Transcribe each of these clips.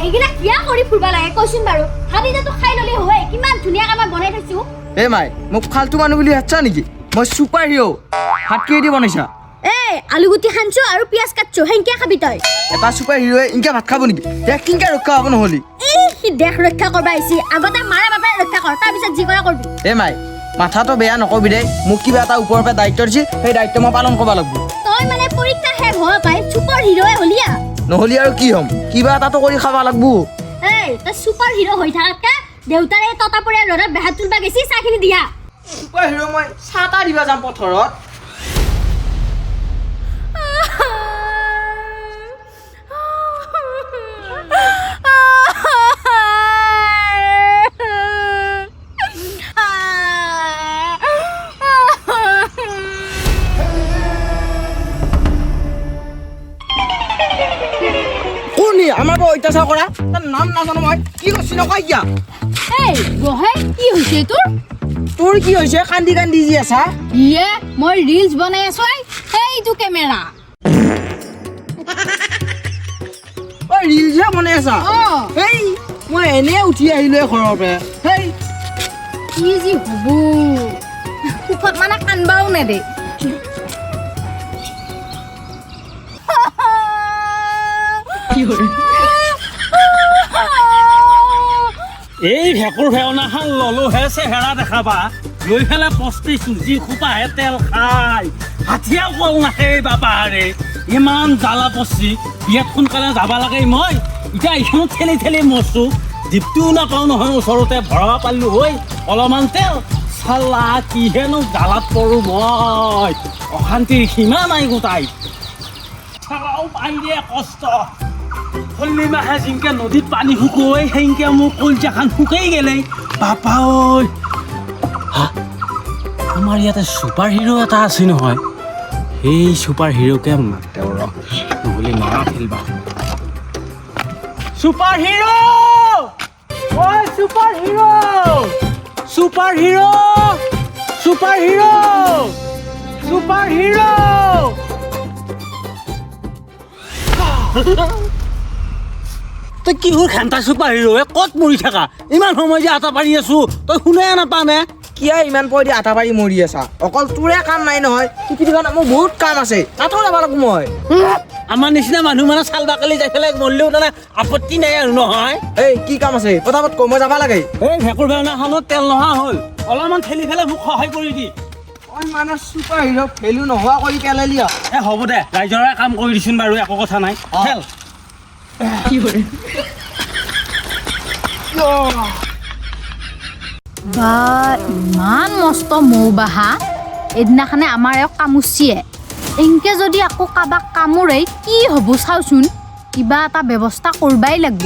এইগিলা কিয় কৰি ফুৰবা লাগে কচোন বাৰু? ভাত খাই ললি হয়, কিমান ধুনীয়া কামত বনাই থৈছো। এ মাই, মোক ফাল্টু মানুহ বুলি ভাবছা নেকি? মই ছুপাৰ হিৰ'। ভাত কি দি বনাইছা? এই আলুগুটি খানছো আৰু পিঁয়াজ কাটছো, সেনকে খাবি তই? এটা ছুপাৰ হিৰোৱে ইনকে ভাত খাব নেকি? দেশ কিনকে ৰক্ষা হ'ব নহ'লি? এই সি দেশ ৰক্ষা কৰবা আহিছি, আগতে মাৰে বাপেৰে ৰক্ষা কৰ, তাৰপিছত যি কৰা কৰবি। এ মাই, মাথাটো বেয়া নকবি দেই, মোক কিবা এটা ওপৰৰ পৰা দায়িত্ব দিছি, সেই দায়িত্ব মই পালন কৰিব লাগিব। তই মানে পৰীক্ষা শেষ হোৱা পাই ছুপাৰ হিৰোৱে হলি আ? নহ'লি আৰু কি হ'ম? কিবা এটাতো কৰি খাব লাগিব। এই তই ছুপাৰ হিৰো হৈ থাকাতকে দেউতাৰে ততাপৰীয়া ৰ'দত বেহাত তুলবা গেছি, চাহখিনি দিয়া। ছুপাৰ হিৰো মই চাহ তাহ দিবা যাম পথাৰত। কোন আমাৰ পৰা অত্যাচাৰ কৰা? তাৰ নাম নাজানো মই। কি কৰছি নকয় কিয়া? এই বহে, কি হৈছে তোৰ? তোৰ কি হৈছে? কান্দি কান্দি যি আছা? ইয়ে মই ৰিলছ বনাই আছো, সেইটো কেমেৰা। ঐ ৰিলছহে বনাই আছা? এই মই এনে উঠি আহিলো ঘৰৰ পৰা। হেই কি যি হ'ব, সুখত মানে কান্দবাও নেদে। এই ভেকুৰ ভেওনাখন ললোহে চেহেৰা দেখাবা, লৈ পেলাই পস্তিছো, যি সোপাহে তেল খাই হাঠিয়াও কল নাখে বাপাৰে, ইমান জ্বালা পৰছি। বিয়াত সোনকালে যাব লাগে মই, এতিয়া এইখনত ঠেলি ঠেলি মৰছো, জীপটোও নাপাওঁ নহয় ওচৰতে, ভৰাব পাৰিলোঁ হৈ অলপমান তেল। চালা কিহেনো জ্বালাত পৰোঁ মই, অশান্তিৰ সীমা নাই গোটাই। চালাও পাই দিয়ে কষ্ট। হল্লি মাহে জিংকে নদীত পানী শুকুৱাই সেনকে মোৰ কলজাখান শুকাই গেলে বাপা ঐ। হা, আমাৰ ইয়াতে ছুপাৰ হিৰ' এটা আছে নহয়, সেই ছুপাৰ হিৰোকে মাতে ৰ, নহ'লে নৰা খেলবা। ছুপাৰ হিৰ', ঐ super hero', super hero', super hero', super hero'. তই কিহৰ ঘেণ্টা ছুপাৰ হিৰো? ক'ত মৰি থাকা? ইমান সময় যে আটা পাৰি আছো, তই শুনাই নাপানে? কিয় ইমান পই দি আটা পাৰি মৰি আছা? অকল তোৰে কাম নাই নহয়, পৃথিৱীখনত মোৰ বহুত কাম আছে, তাতো যাব লাগিব মই। আমাৰ নিচিনা মানুহ মানে চাল বাকলি যাই পেলাই মৰিলেও তাৰমানে আপত্তি নাই আৰু নহয়। এই কি কাম আছে পটাপট ক, মই যাব লাগে। এই ভেকুৰ ভেওনাখনত তেল নোহোৱা হ'ল, অলপমান ঠেলি পেলাই মোক সহায় কৰি দি। ঐ মানে ছুপাৰ হিৰো ভেলু নোহোৱা কৰি পেলালি। এ হ'ব দে, ৰাইজৰে কাম কৰি দিছোন বাৰু, একো কথা নাই। ঠেল। বা ইমান মস্ত মৌ বাহা, এদিনাখনে আমাৰ এওঁক কামুচিয়ে। এনকে যদি আকৌ কাৰোবাক কামোৰে কি হ'ব চাওচোন, কিবা এটা ব্যৱস্থা কৰবাই লাগব।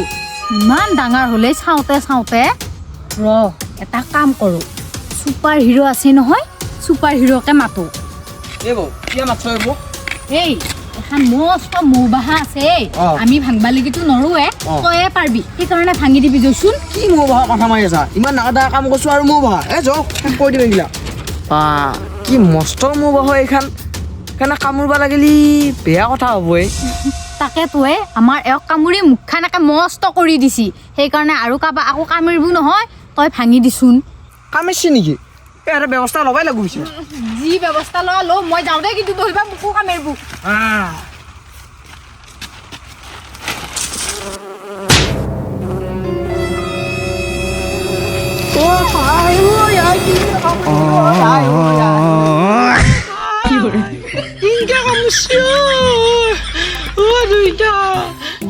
ইমান ডাঙৰ হ'লে চাওঁতে চাওঁতে। ৰ এটা কাম কৰোঁ, ছুপাৰ হিৰ' আছে নহয়, ছুপাৰ হিৰ'কে মাতো। এই বৌ কিয় মাতছ এইবোৰ? এই এখন মস্ত মৌ বাহা আছে, আমি ভাঙবা লাগিতো নৰোৱে, তয়ে পাৰবি, সেইকাৰণে ভাঙি দিবি যচোন। কি মৌ বাহা কথা মাৰি আছা? ইমান ডাঙৰ ডাঙৰ কাম কৰছো আৰু মৌ বাহা? এ যাওক শেষ কৰি দিম এইগিলা। বা কি মস্ত মৌ বাহ এইখান, সেইকাৰণে কামোৰবা লাগিলি বেয়া কথা হ'ব। এই তাকেতোৱে আমাৰ এওঁক কামুৰি মুখখান একে মস্ত কৰি দিছি, সেইকাৰণে আৰু কাৰোবাক আকৌ কামুৰিব নহয়, তই ভাঙি দিচোন। কামুৰিছি নেকি? এটা ব্যৱস্থা ল'বাই লাগিব। যি ব্যৱস্থা লোৱা ল, মই যাওঁ দেই, কিন্তু তহিবা মোকো কামুৰিব।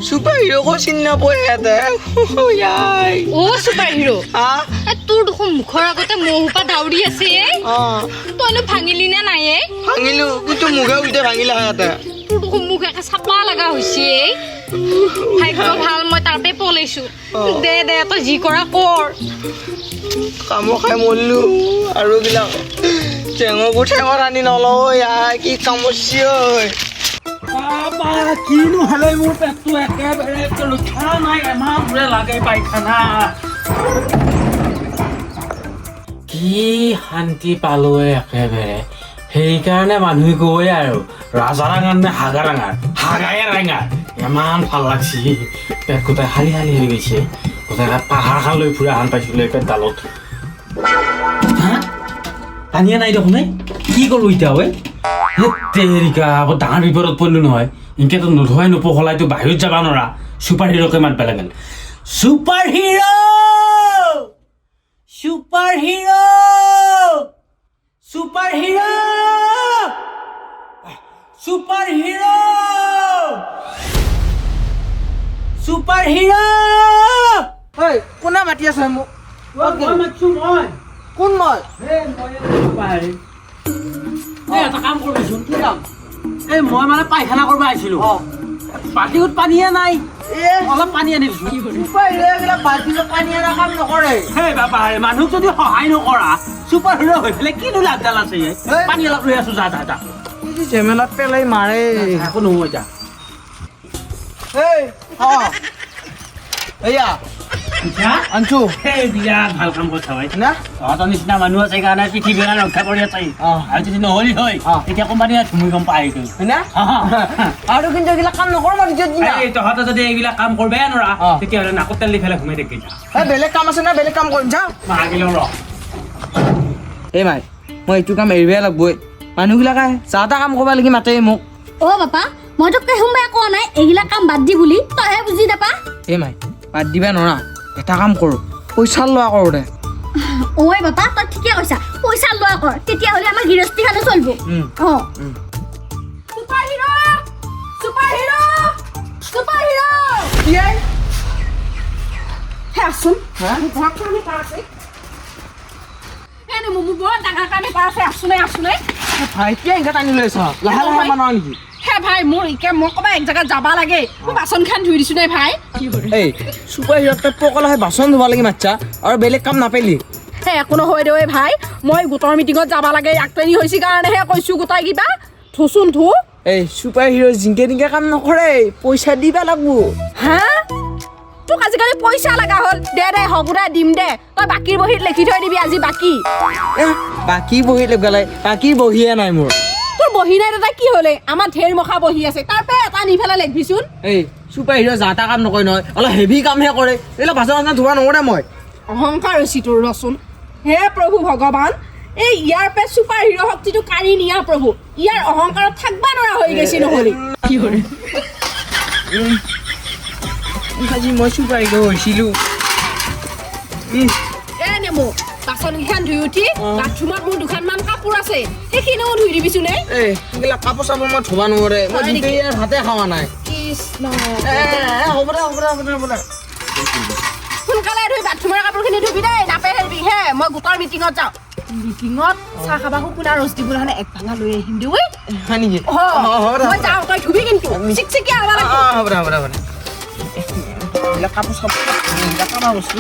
ছুপাৰ হিৰোকো চিনি নাপায় ইয়াতে। অ ছুপাৰ হিৰো, তোৰ দেখোন মুখৰ আগতে মৌসোপা দাউৰি আছে, তইনো ভাঙিলি নে নাই? ভাঙিলো, কিন্তু মুখে উল্টে ভাঙিলা ইয়াতে। তোৰ দেখোন মুখ একে চাপা লগা হৈছে। ভাগ্য ভাল মই তাৰ পৰা পলাইছো। দে দে তই যি কৰা কৰ। কামো খাই মৰিলো আৰু এইবিলাক ঠেঙকো ঠেঙত আনি নলওঁ। কি কামুৰছি ঐ। বাবা কিনো হ'লে মোৰ পেটটো একেবাৰে ৰক্ষা নাই, এমাহ বোৰে লাগে পায়খানা। কি শান্তি পালো একেবাৰে। সেইকাৰণে মানুহে কয় আৰু ৰাজা ৰাঙাৰ নে হাগা ৰাঙাৰ, হাগায়ে ৰাঙাৰ। ইমান ভাল লাগছি, পেট গোটাই শালি শালি হৈ গৈছে। গোটাই পাহাৰখন লৈ ফুৰা হান পাইছিলোঁ এই পেটডালত। হা, পানীয়ে নাই দেখোন। এই কি কৰোঁ এতিয়া? ঐ তেৰিকা, আকৌ ডাঙৰ বিপদত পৰিলোঁ নহয়। এনেকেতো নোধোৱাই নোপখলাইতো বাহিৰত যাব নোৱাৰা। ছুপাৰ হিৰ'কে মাতবা লাগিল। Super hero, super hero, super hero, super hero, super hero. ঐ, কোনে মাতি আছে মোক? কোন মই? এই এটা কাম কৰিবিচোন। কি কাম? এই মই মানে পায়খানা কৰিব আহিছিলো, বাল্টিত পানীয়ে নাই। এ অলপ পানী আনি দিছো। ছুপাৰ হিৰো এইগিলা বাল্টিত পানী অনা কাম নকৰে। হেই বাবা, মানুহক যদি সহায় নকৰা, ছুপাৰ হিৰ' হৈ পেলাই কিনো লাভডাল আছে? এই। পানী অলপ লৈ আছো, যা যা যা। কি যে ঝেমেলাত পেলাই মাৰে। একো নহয় যা। এই অ এইয়া আনছো। এই বিৰাট ভাল কাম কৰিছা ভাই। না। তহঁতৰ নিচিনা মানুহ আছে কাৰণে পৃথিৱীখন ৰক্ষা কৰি আছে। আৰু যদি নহ'লি হয়, তেতিয়া কোম্পানীয়ে ভূমিকম্প আহি গ'ল। হয় না? আৰু কিন্তু এইগিলা কাম নকৰো মই দ্বিতীয় দিনা। এই তহঁতে যদি এইবিলাক কাম কৰিবই নোৱাৰা, তেতিয়াহ'লে নাকত তেল দি পেলাই ঘুমাই থাকিবি যা। এই বেলেগ কাম আছে না, বেলেগ কাম কৰিম যা। মাগিলেও ৰ। এই মাই, মই এইটো কাম এৰিবই লাগবই। মানুহবিলাকে যা তা কাম কৰিব লাগি মাতে মোক। অ বাপা, মই তোক কোনোবাই কোৱা নাই এইগিলা কাম বাদ দি বুলি, তইহে বুজি নাপা। এই মাই, বাদ দিবা নোৱাৰা। এটা কাম কৰোঁ, পইচা লোৱা কৰোঁ দে। ঐ বাপা, তই ঠিকে কৈছা, পইচা লোৱা কৰ, তেতিয়াহ'লে আমাৰ গৃহস্থীখানে চলিব। অ। Super hero, super hero, super hero. কি? হে আছোন। হা? মোৰ বৰ কাম এটা আছে। এ মোৰ বৰ ডাঙৰ কাম এটা আছে, আছোনে আছোনে। ভাই, কিয় এনেকৈ টানি লৈ আছ? লাহে লাহে বনাও নেকি? হে ভাই, মোৰ এতিয়া মই ক'ৰবাত এক জেগাত যাব লাগে, মই বাচনখন ধুই দিছো নে ভাই। এই ছুপাৰ হিৰ'ক তই পকলা হৈ বাচন ধুব লাগি মাতছা, আৰু বেলেগ কাম নাপেলি? হে একো নহয় দে ঐ ভাই, মই গোটৰ মিটিঙত যাব লাগে, আগটানি হৈছে কাৰণেহে কৈছো। গোটাই কিবা ধুচোন ধু। এই ছুপাৰ হিৰ' জিংকে টিংকে কাম নকৰে, পইচা দিবা লাগব। হা, তোক আজিকালি পইচা লগা হ'ল? দে দে, হ'ব দে, দিম দে। তই বাকীৰ বহীত লিখি থৈ দিবি আজি বাকী। এ বাকী বহী লগালে, বাকী বহীয়ে নাই মোৰ। তোৰ বহী নাই দাদা কি হ'লে? আমাৰ ঢেৰ মখা বহী আছে, তাৰ পৰা এটা নি পেলাই লিখবিচোন। এই ছুপাৰ হিৰ' যা তা কাম নকৰে নহয়, অলপ হেভি কামহে কৰে। এইবিলাক বাচন চাচন ধুব নোৱাৰে মই। অহংকাৰ হৈছে তোৰ, ৰচোন। হে প্ৰভু ভগৱান, এই ইয়াৰ পৰা ছুপাৰ হিৰ' শক্তিটো কাঢ়ি নিয়া প্ৰভু। ইয়াৰ অহংকাৰত থাকবা নোৱাৰা হৈ গৈছে নহ'লে। আজি মই ছুপাৰ হিৰ' হৈছিলোঁ। এ নেমু, বাচনকেইখন ধুই উঠি বাথৰুমত মোৰ দুখনমান কাপোৰ আছে, সেইখিনিও ধুই দিবিচোন এই। এই এইবিলাক কাপোৰ চাপোৰ মই ধুব নোৱাৰে। মই হয় নেকি? দুপৰীয়াৰ ভাতে খোৱা নাই। কৃষ্ণ। এ, এ, হ'ব দে, হ'ব দে, হ'ব দে, হ'ব দে। সোনকালে ধুই বাথৰুমৰ কাপোৰখিনি ধুবি দেই, নাপেহেৰিবি হে। মই গোটৰ মিটিঙত যাওঁ। মিটিঙত চাহ খাবা শুকুনা ৰচ দিব নহ'লে এক ভাঙা লৈ আহিম দে ঐ। হয় নেকি? অ, হ'ব দে। মই যাওঁ, তই ধুবি কিন্তু, চিকচিকীয়া হ'ব লাগিব। অ, হ'ব দে, হ'ব দে, হ'ব দে। এইবিলাক কাপোৰ চাপোৰ, এইবিলাক কামা বস্তু।